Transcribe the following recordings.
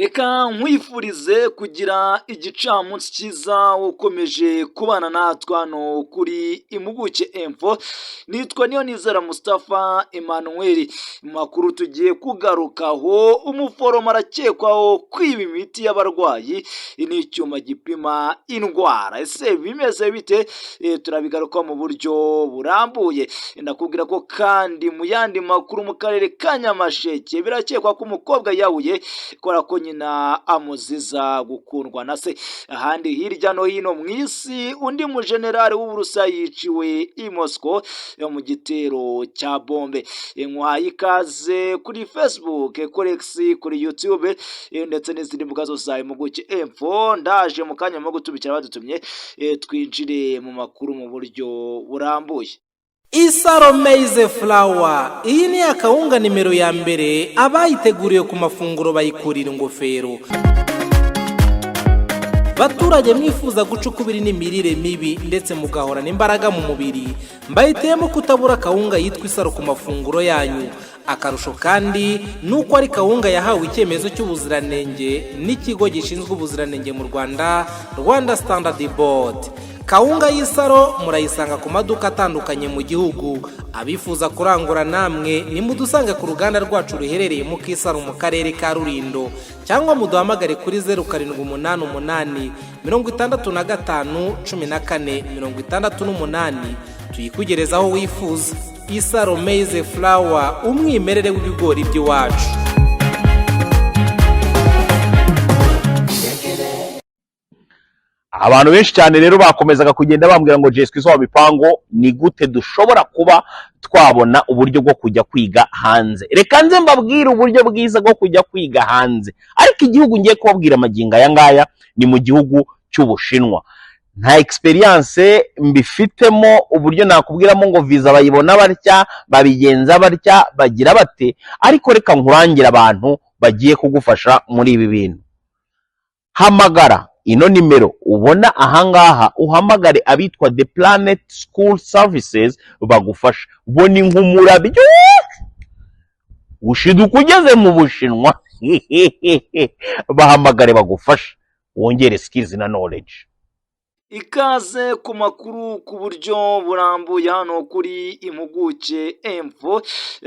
Reka nkwifurize kugira igicamunsi cyiza, ukomeje kubana natwe hano kuri Impuguke Info. Nitwa Niyo Nizera Mustafa Emmanuel. Mu makuru tugiye kugarukaho, umuforomo arakekwaho kwiba imiti y'abarwayi n'icyuma gipima indwara. Ese bimeze bite? Turabigarukaho mu buryo burambuye. Ndakubwira ko kandi mu yandi makuru, mu karere ka Nyamasheke birakekwa ko umukobwa yahuye kubera ko nyina amuziza gukundwa na se. Ahandi hirya no hino mu isi, undi mujenerali w'Uburusiya yiciwe i Moscow mu gitero cya bombe. Nkwaye ikaze kuri Facebook, kuri X, kuri YouTube ndetse n'izindi mbuga zose za Impuguke Info. Ndaje mu kanya mo gutubikira badutumye, twinjire mu makuru mu buryo burambuye. Isaro Maize Flour, iyi ni akawunga nimero ya mbere, abayiteguriye ku mafunguro bayikurira ingofero. Baturage mwifuza guca ukubiri n'imirire mibi ndetse mugahorana imbaraga mu mubiri, mbahitiyemo kutabura akawunga yitwa Isaro ku mafunguro yanyu. Akarusho kandi ni uko ari kawunga yahawe icyemezo cy'ubuziranenge n'ikigo gishinzwe ubuziranenge mu Rwanda, Rwanda Standard Board. Kawunga y'Isaro murayisanga ku maduka atandukanye mu gihugu. Abifuza kurangura namwe nimudusange ku ruganda rwacu ruherereye mu Kisaro mu karere ka Rulindo, cyangwa muduhamagare kuri 0788 65 14 68, tuyikugereza aho wifuza. Isaro Maize Flour, umwimerere w'ibigori by'iwacu. Abantu benshi cyane rero bakomezaga kugenda bambwira ngo: "Jeswe wa mipango, ni gute dushobora kuba twabona uburyo bwo kujya kwiga hanze?" Reka nze mbabwire uburyo bwiza bwo kujya kwiga hanze, ariko igihugu ngiye kubabwira amagingo aya ngaya ni mu gihugu cy'Ubushinwa. Nta experience mbifitemo, uburyo nakubwiramo ngo viza bayibona batya, babigenza batya, bagira bate, ariko reka nkurangire abantu bagiye kugufasha muri ibi bintu. Hamagara ino nimero ubona ahangaha, uhamagare abitwa The Planet School Services bagufasha. Bo ni nk'umurabyo ushiduka ugeze mu Bushinwa. Bahamagare bagufasha wongere skills na knowledge. Ikaze ku makuru ku buryo burambuye hano kuri Impuguke Info.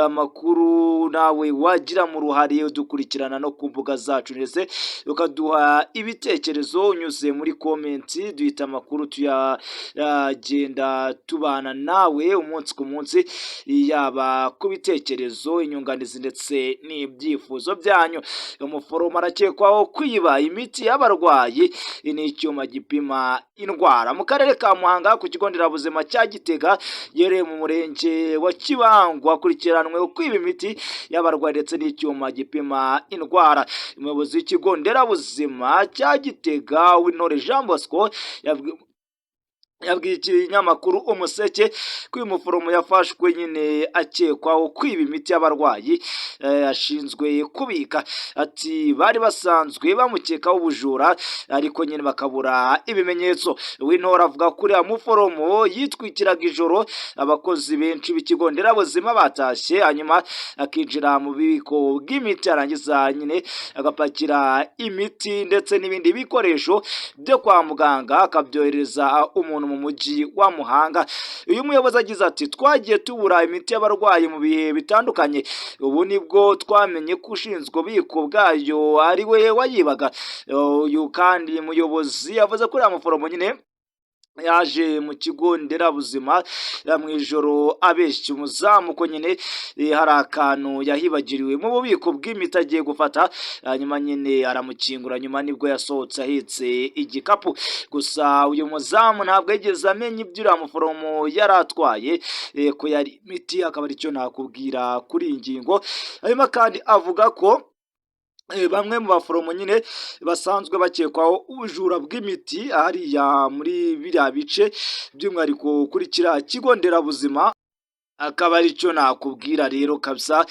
Amakuru nawe wagira mu ruhare, dukurikirana no ku mbuga zacu ndetse ukaduha ibitekerezo unyuze muri comment. Duhita amakuru tuyagenda tubana nawe umunsi ku munsi, yaba ku bitekerezo, inyunganizi ndetse n'ibyifuzo byanyu. Umuforomo arakekwaho kwiba imiti y'abarwayi n'icyuma gipima indwara mu karere ka Muhanga, ku kigo nderabuzima cya Gitega giherereye mu murenge wa Kibangu. Akurikiranwe kwiba imiti y'abarwayi ndetse n'icyuma gipima indwara. Umuyobozi w'ikigo nderabuzima cya Gitega, Wintore Jean Bosco, yabwiye ikinyamakuru Umuseke ko uyu muforomo yafashwe nyine akekwaho kwiba imiti y'abarwayi ashinzwe kubika. Ati: "Bari basanzwe bamukekaho ubujura, ariko nyine bakabura ibimenyetso." Wintore avuga ko uriya muforomo yitwikiraga ijoro abakozi benshi b'ikigo nderabuzima batashye, hanyuma akinjira mu bubiko bw'imiti, yarangiza nyine agapakira imiti ndetse n'ibindi bikoresho byo kwa muganga, akabyohereza umuntu mu mujyi wa Muhanga. Uyu muyobozi agize ati: "Twagiye tubura imiti y'abarwayi mu bihe bitandukanye, ubu nibwo twamenye ko ushinzwe ububiko bwayo ari we wayibaga." Uyu kandi muyobozi yavuze ko uriya muforomo nyine yaje mu kigo nderabuzima mu ijoro, abeshya umuzamu ko nyine hari akantu yahibagiriwe mu bubiko bw'imiti agiye gufata, hanyuma nyine aramukingura. Nyuma nibwo yasohotse ahetse igikapu. Gusa uyu muzamu ntabwo yigeze amenya ibyo uriya muforomo yari atwaye ko yari imiti. Akaba aricyo nakubwira kuri iyi ngingo. Hanyuma kandi avuga ko bamwe mu baforomo nyine basanzwe bakekwaho ubujura bw'imiti hariya muri biriya bice, by'umwihariko kuri kiriya kigo nderabuzima. Akaba aricyo nakubwira rero kabisa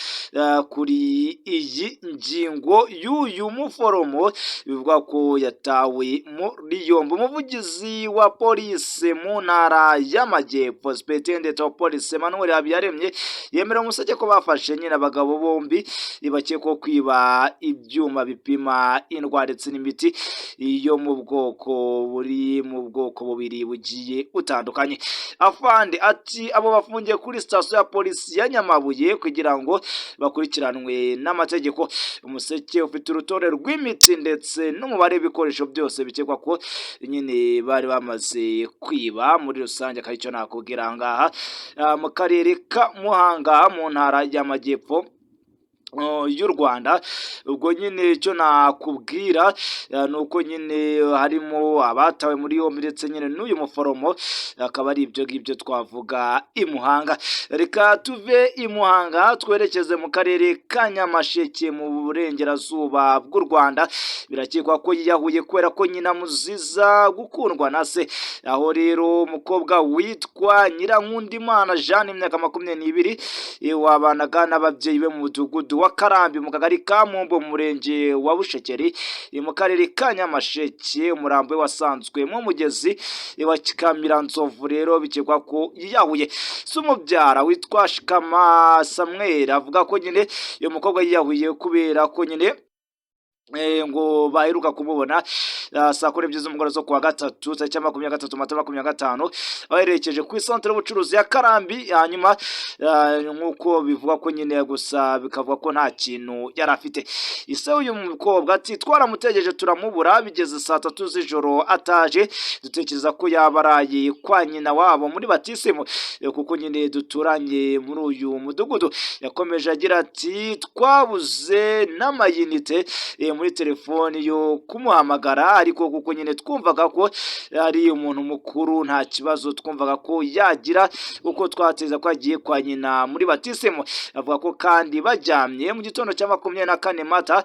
kuri iyi ngingo y'uyu muforomo bivugwa ko yatawe muri yombi. Umuvugizi wa polisi mu Ntara y'Amajyepfo, Superintendent wa Police Emmanuel Habiyaremye, yemerera Umuseke ko bafashe nyine abagabo bombi bakekwaho kwiba ibyuma bipima indwara ndetse n'imiti yo mu bwoko buri mu bwoko bubiri bugiye butandukanye. Afande ati: "Abo bafungiye kuri sitasiyo ya polisi ya Nyamabuye kugira ngo bakurikiranwe n'amategeko." Umuseke ufite urutonde rw'imiti ndetse n'umubare w'ibikoresho byose bikekwa ko nyine bari bamaze kwiba muri rusange. Akaba icyo nakubwira aha ngaha mu karere ka Muhanga, mu Ntara y'Amajyepfo y'u Rwanda. Ubwo nyine icyo nakubwira ni uko nyine harimo abatawe muri yombi ndetse nyine n'uyu muforomo. Akaba ari ibyo ngibyo twavuga i Muhanga. Reka tuve i Muhanga twerekeze mu karere ka Nyamasheke mu Burengerazuba bw'u Rwanda. Birakekwa ko yiyahuye kubera ko nyina amuziza gukundwa na se. Aho rero umukobwa witwa Nyirankundimana Jeanne, imyaka 22, wabanaga n'ababyeyi be mu mudugudu wa Karambi, mu kagari ka Mumbo, mu murenge wa Bushekeri, mu karere ka Nyamasheke. Umurambo we wasanzwe mu mugezi wa Kamiranzovu. Rero bikekwa ko yiyahuye. Se umubyara witwa Shikama Samuel avuga ko nyine uyu mukobwa yiyahuye kubera ko nyine ngo baheruka kumubona saa 12 z'umugoroba zo kuwa gatatu, tariki ya 23 Mata 25, baherekeje ku isantere y'ubucuruzi ya Karambi. Hanyuma nk'uko bivuga ko nyine gusa bikavuga ko nta kintu yari afite. Ise uyu mukobwa ati: "Twaramutegereje turamubura, bigeze saa 3 z'ijoro ataje, dutekereza ko yaba araye kwa nyina wabo muri batisimu, kuko nyine duturanye muri uyu mudugudu." Yakomeje agira ati: "Twabuze n'amayinite muri telefoni yo kumuhamagara, ariko kuko nyine twumvaga ko ari umuntu mukuru, nta kibazo twumvaga ko yagira, kuko twateza ko agiye kwa nyina muri batisimu." Avuga ko kandi bajyamye mu gitondo cya 24 Mata,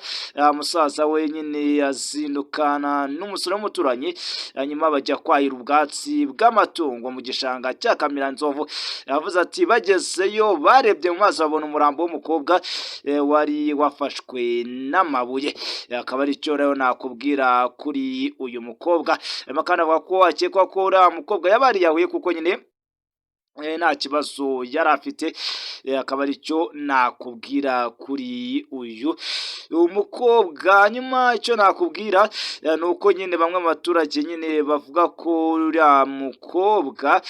musaza we nyine azindukana n'umusore w'umuturanyi, hanyuma bajya kwahira ubwatsi bw'amatungo mu gishanga cya Kamiranzovu. Yavuze ati: "Bagezeyo barebye mu mazi babona umurambo w'umukobwa wari wafashwe n'amabuye." Akaba ari cyo rero nakubwira kuri uyu mukobwa. Hanyuma kandi avuga ko akekwa ko uriya mukobwa yaba yariyahuye kuko nyine nta kibazo yari afite. Akaba aricyo nakubwira kuri uyu mukobwa. Hanyuma icyo nakubwira ni uko nyine bamwe mu baturage nyine bavuga ko uriya mukobwa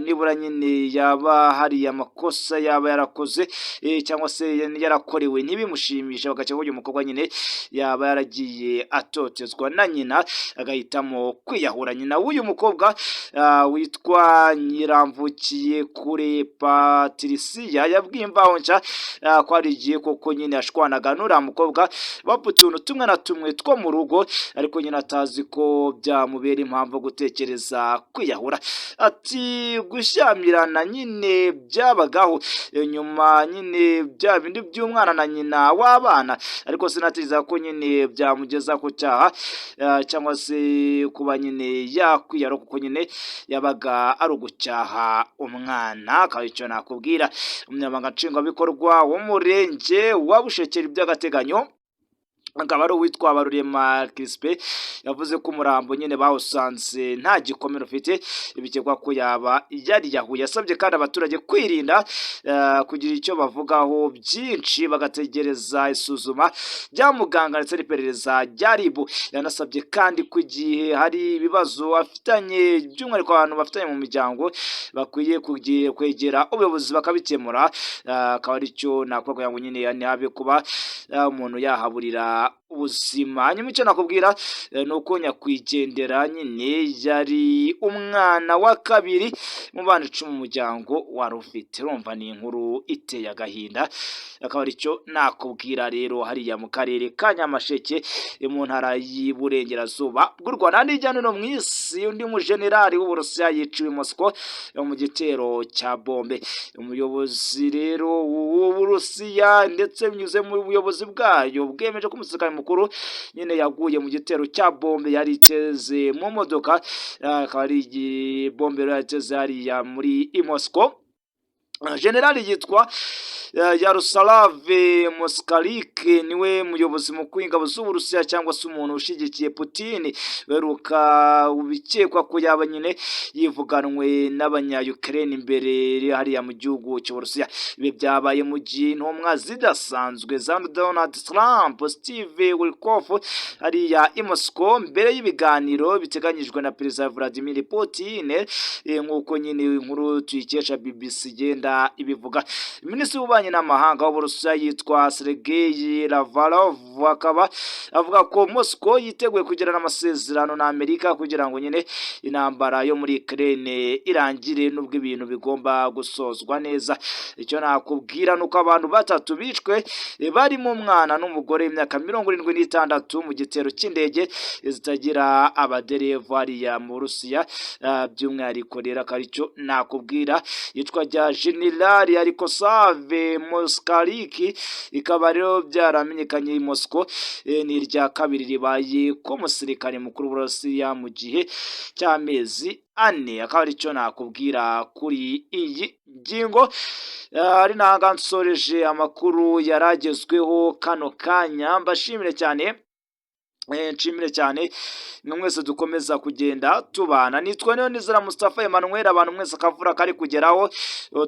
nibura nyine yaba hari amakosa yaba yarakoze cyangwa se yarakorewe ntibimushimishe, bagakeka ko uyu mukobwa nyine yaba yaragiye atotezwa na nyina agahitamo kwiyahura. Nyina w'uyu mukobwa witwa Nyiramvukiye kure Patricia yabwiye Imvaho Nshya ko hari igihe koko nyine yashwanaga n'uriya mukobwa bapfa utuntu tumwe na tumwe two mu rugo, ariko nyine atazi ko byamubera impamvu yo gutekereza kwiyahura. Ati: "Gushyamirana nyine byabagaho nyuma nyine, bya bindi by'umwana na nyina w'abana, ariko sinatekereza ko nyine byamugeza ku cyaha cyangwa se kuba nyine yakwiyahura, kuko nyine yabaga ari ugucyaha umwana." Akaba icyo nakubwira. Umunyamabanga Nshingwabikorwa w'umurenge wa Bushekeri by'agateganyo akaba ari uwitwa Barurema Crispe, yavuze ko umurambo nyine bawusanze nta gikomere ufite, bikekwa ko yaba yariyahuye. Yasabye kandi abaturage kwirinda kugira icyo bavugaho byinshi, bagategereza isuzuma rya muganga ndetse n'iperereza rya RIB. Yanasabye kandi ko igihe hari ibibazo afitanye, by'umwihariko abantu bafitanye mu miryango, bakwiye kwegera ubuyobozi bakabikemura. Akaba aricyo nakuvuga kugira ngo nyine ntihabe kuba umuntu yahaburira ubuzima. Hanyuma icyo nakubwira ni uko nyakwigendera nyine yari umwana wa kabiri mu bana 10 mu muryango wari ufite. Urumva ni inkuru iteye agahinda. Akaba aricyo nakubwira rero hariya mu karere ka Nyamasheke, mu Ntara y'Iburengerazuba bw'u Rwanda. Hirya no hino mu isi, undi mujenerali w'Uburusiya yiciwe i Moscow mu gitero cya bombe. Umuyobozi rero w'Uburusiya ndetse binyuze mu buyobozi bwayo bwemeje ko umusirikare mukuru nyine yaguye mu gitero cya bombe yari iteze mu modoka. Akaba ari bombe yari iteze hariya muri Moscow. Generali yitwa Yaroslav Moskalik, niwe muyobozi mukuru w'ingabo z'Uburusiya cyangwa se umuntu ushyigikiye Putin, beruka bikekwa ko yaba nyine yivuganwe n'abanya-Ukraine imbere hariya mu gihugu cy'Uburusiya. Ibi byabaye mu gihe intumwa zidasanzwe za Donald Trump, Steve Witkoff, hariya i Moscow mbere y'ibiganiro biteganyijwe na Perezida Vladimir Putin, nk'uko nyine inkuru tuyikesha BBC igenda ibivuga. Minisitiri w'ububanyi n'amahanga w'Uburusiya yitwa Sergei Lavrov akaba avuga ko Moscow yiteguye kugirana amasezerano na Amerika kugira ngo nyine intambara yo muri Ukraine irangire, nubwo ibintu bigomba gusozwa neza. Icyo nakubwira nuko abantu batatu bishwe, barimo umwana n'umugore w'imyaka 76 mu gitero cy'indege zitagira abadereva hariya mu Burusiya. By'umwihariko rero akaba aricyo nakubwira. Yitwa rya Generali ariko Save Moskaliki, ikaba rero byaramenyekanye i Moscow, ni irya kabiri ribaye ko umusirikare mukuru w'Uburusiya mu gihe cy'amezi 4. Akaba aricyo nakubwira kuri iyi ngingo. Ari nanga nsoreje amakuru yaragezweho kano kanya. Mbashimire cyane, nshimire cyane mwe mwese dukomeza kugenda tubana. Nitwa niyo nizera Mustafa Emmanuel. Abantu mwese akavura kari kugeraho,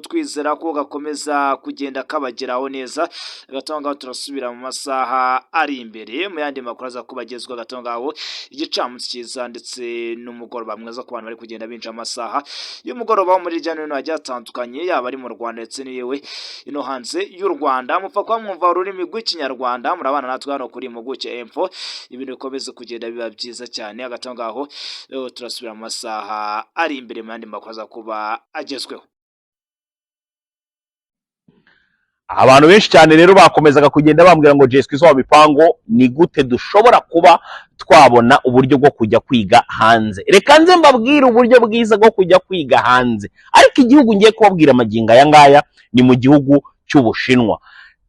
twizera ko gakomeza kugenda kabageraho neza. Gato ngaho turasubira mu masaha ari imbere mu yandi makuru aza kubagezwa. Gato ngaho igicamunsi cyiza ndetse n'umugoroba mwiza ku bantu bari kugenda binjira amasaha y'umugoroba wo muri hirya no hino hagiye hatandukanye, yaba ari mu Rwanda ndetse n'iyewe ino hanze y'u Rwanda. Mupfa kuba mwumva ururimi rw'Ikinyarwanda, murabana natwe hano kuri Impuguke Info, ibintu bikomeze kugenda biba byiza cyane. Hagati aho ngaho turasubira mu masaha ari imbere mu yandi makuru aza kuba agezweho. Abantu benshi cyane rero bakomezaga kugenda bambwira ngo Jay Squeezer wa mipango, ni gute dushobora kuba twabona uburyo bwo kujya kwiga hanze? Reka nze mbabwire uburyo bwiza bwo kujya kwiga hanze, ariko igihugu ngiye kubabwira amagingo aya ngaya ni mu gihugu cy'Ubushinwa.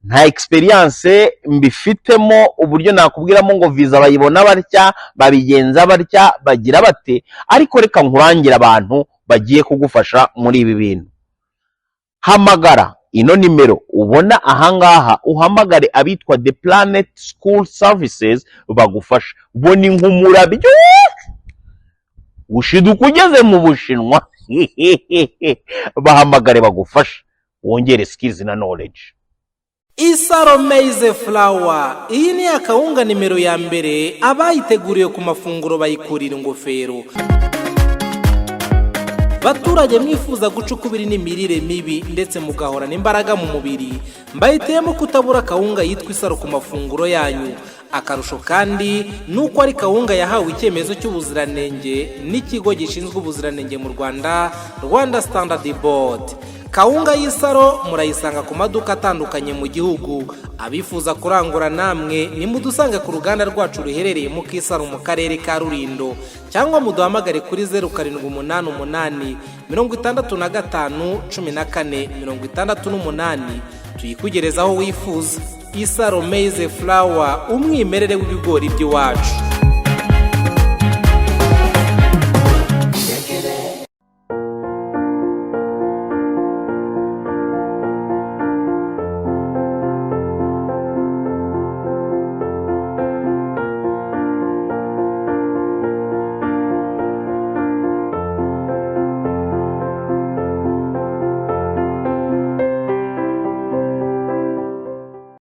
Nta experience mbifitemo, uburyo nakubwiramo ngo viza bayibona batya, babigenza batya, bagira bate, ariko reka nkurangire abantu bagiye kugufasha muri ibi bintu. Hamagara ino nimero ubona ahangaha, uhamagare abitwa The Planet School Services bagufasha. Bona inkumurabyo ushiduka ugeze mu Bushinwa. Bahamagare bagufasha wongere skills na knowledge. Isaro Maize Flour, iyi ni akawunga nimero ya mbere, abayiteguriye ku mafunguro bayikurira ingofero. Baturage mwifuza guca ukubiri n'imirire mibi ndetse mugahorana imbaraga mu mubiri, mbahitiyemo kutabura kawunga yitwa Isaro ku mafunguro yanyu. Akarusho kandi ni uko ari kawunga yahawe icyemezo cy'ubuziranenge n'ikigo gishinzwe ubuziranenge mu Rwanda, Rwanda Standard Board. Kawunga y'Isaro murayisanga ku maduka atandukanye mu gihugu. Abifuza kurangura namwe nimudusange ku ruganda rwacu ruherereye mu Kisaro mu karere ka Rulindo, cyangwa muduhamagare kuri 0788 65 14 68, tuyikugerezaho wifuza. Isaro Maize Flour, umwimerere w'ibigori by'iwacu.